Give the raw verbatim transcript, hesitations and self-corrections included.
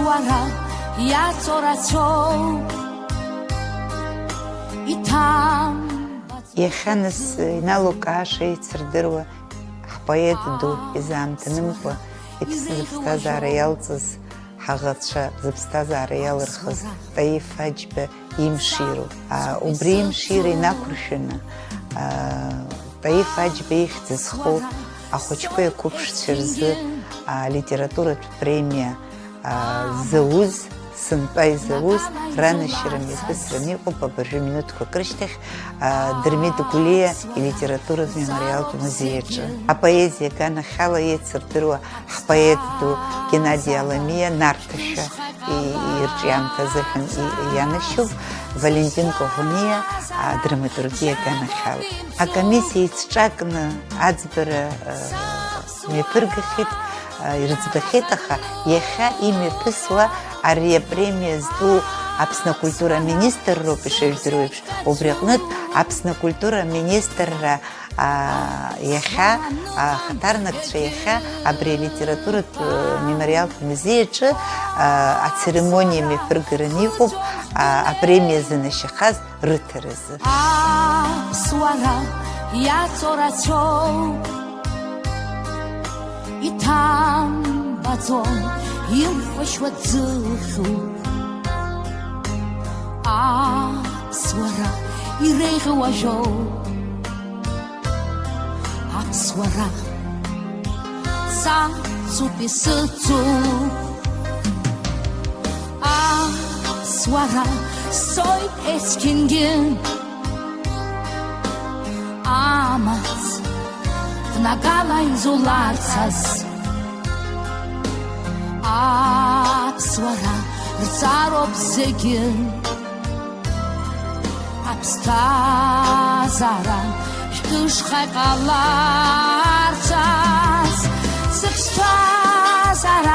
Уара иаҵоу рацәоуп, иҭам. Иахьа нас иналукааша еицырдыруа ҳпоет ду изаамҭанымкәа иԥсы зыԥсҭазаара иалҵыз, ҳаӷацәа зыԥсҭазаара иалырхыз Таиф Аџьба имшироуп. А, убри имшира инақәыршәаны, а, Таиф Аџьба ихьӡ зху ахәыҷқәеи ақәыԥшцәеи рзы алитературатә премиа а, зауз, сынтәа изауз, ранашьара мҩаԥысран иҟоуп абыржәы минуҭқәак рышьҭахь, а, Дырмит Гәлиа илитературатә мемориалтә музеи аҿы. Апоезиа аганахьала еицырдыруа ҳпоет ду Геннади Аламиа Нарҭашәа и-, ирҿиамҭа азыҳәан и-, ианашьоуп, Валентин Коӷониа адраматургиа аганахьала. Акомиссиа еицҿакны аӡбара, а, мҩаԥыргахьеит, а, ирыӡбахьеит, аха иахьа имҩаԥысуа ари апремиа зтәу Аԥсны акультура аминистрроуп, ишыжәдыруа еиԥш, убри аҟнытә Аԥсны акультура аминистрра, а, иахьа, а, ахаҭарнакцәа иахьа абри алитературатә, э, мемориалтә музеи аҿы, а, ацеремониа мҩаԥыргараны иҟоуп, а, апремиа занашьахаз рыҭаразы. Аԥсуара иаҵоу рацәоуп, иҭамбаӡом, имхәашьуа ӡылхьуп. Аԥсуара иреиӷьу ажәоуп. Аԥсуара сацуп исыцу. Аԥсуара сцоит есқьынгьы. Амаҵ хнагала изуларцаз. Аԥсуара рҵароуп зегьы. Аԥсҭазаара шәҭышха иҟаларцаз, сыԥсҭазаара